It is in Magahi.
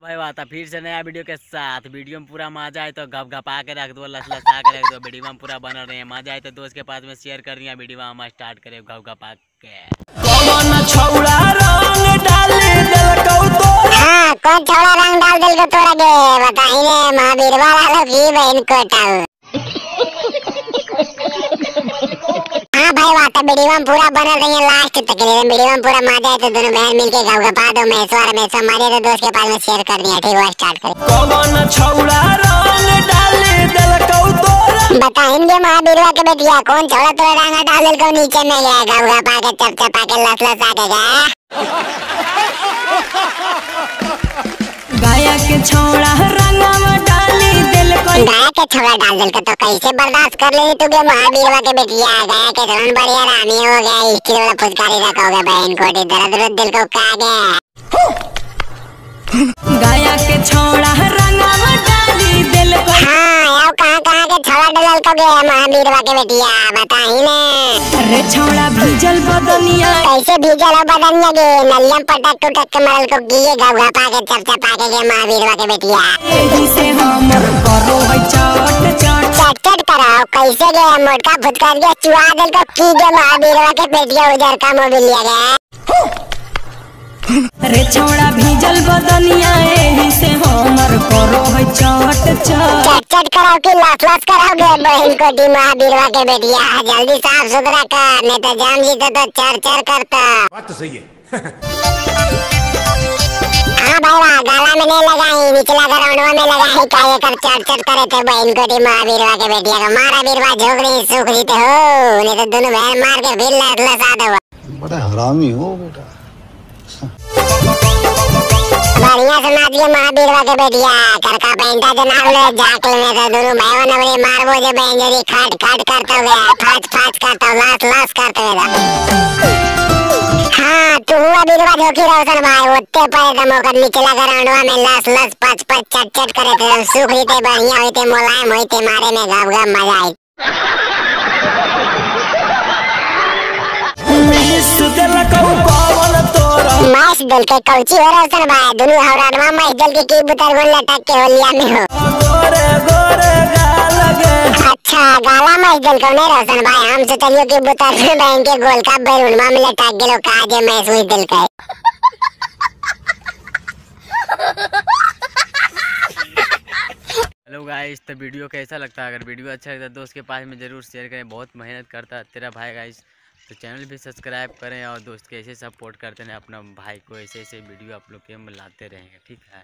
भाई बात है फिर से नया वीडियो के साथ। वीडियो में पूरा मजा आए तो घप घपा के रख दो, लस लसा के रख दो। वीडियो में पूरा बना रहे हैं, मजा आए तो दोस्त के पास में शेयर कर दिया। वीडियो हम स्टार्ट करें घप घपा के। कौन छौड़ा रंग डाल देलकौ तोरा? हां कौन छौड़ा रंग डाल देलकौ तोरा गे बताई रे महावीर वाला लोग ही बहन कोटाऊ। हाँ भाई बात है वीडियो में पूरा बनल रही है लास्ट तक। वीडियो में पूरा मजा आए तो दोनों बहन मिलके घप घपा दो। महेश्वर हमेशा मारे तो दोस्त के पास में शेयर कर दिया। ठीक है स्टार्ट करें। कौन छौड़ा रंग डाल देलकौ तोरा? बताएंगे महावीरवा के बेटिया कौन छौड़ा तोरा रंग डाल देलकौ नीचे में गया घप घपा के चप चपा के लस लसा के गया। गाया के छौड़ा रंगवा डाली देलकौ। गाया के छौड़ा डाल देलकौ तो कैसे बर्दाश्त कर लेनी तू गे महावीरवा के बेटिया। गाया के छौड़ा बढ़िया रानी हो गया, स्टील वाला फुचकारी रखोगे बहन कोटी दर्द रोज देलकौ का गया। गाया के छौड़ा रंगवा डाली देलकौ। हां अब कहां कहां के छौड़ा डाललकौ गे महावीरवा के बेटिया बताही ने। अरे छौड़ा भीजल बदनिया। कैसे भीजल हो बदनिया गे? नलिया पटक टुटक के मरलकौ गिए घप घपा के चप चपा के गे महावीरवा के बेटिया। एही से हमर करो है चट चट चट चट कराओ कैसे गे? मोटका फुटकार के चुआ देलकौ की गे महावीरवा के बेटिया उजर का मोबिलिया गे। अरे छौड़ा भीजल बदनिया एही से हमर करो है चट चट चट चट कराओ की लस लस कराओगे बहन को डी महावीरवा के बेटिया। जल्दी साफ सुथरा कर नहीं तो जाम जी तो चर चर करता। बात तो सही है। हाँ भाई वाह गाला में नहीं लगाई निचला ग्राउंडवा में लगाई काहे कर चर चर करे थे बहन को डी महावीरवा के बेटिया को। मारा बीरवा झोकड़ी सूख जीते हो नहीं तो दोनों बहन मार के फिर लस लसा दो। बड़ा हरामी हो बेटा। बढ़िया से नाच के महावीरवा के बेटिया करका पेंटा जनाब ले जाके में तो दोनों भाई नवरे मारबो जे बहन जरी खट खट करता गया फाच फाच करता लास लास करता गया। हाँ तू हुआ बीरवा जोखी रोशन भाई ओते पर दम ओकर निचला ग्राउंडवा में लस लस पच पच चट चट करे थे सुख जीते बढ़िया होते मुलायम होते मारे में घप घप मजा आई। मैच दल के कौची हो रोशन भाई दोनों हौरानवा मैच दल के की बुतर गोल लटक के होलिया में हो। गोरे गोरे गाल गे। अच्छा गाला मैच दल को नहीं रोशन भाई हम सोचलियो कि बुतर में बहन के गोल का बैलूनवा में लटक गेलो का जे मैच हुई दल के। हेलो गाइस तो वीडियो कैसा लगता है? अगर वीडियो अच्छा लगता है दोस्त के पास में ज़रूर शेयर करें। बहुत मेहनत करता है तेरा भाई गाइस, तो चैनल भी सब्सक्राइब करें और दोस्त के ऐसे सपोर्ट करते हैं अपना भाई को। ऐसे ऐसे वीडियो आप लोग के हम लाते रहेंगे। ठीक है।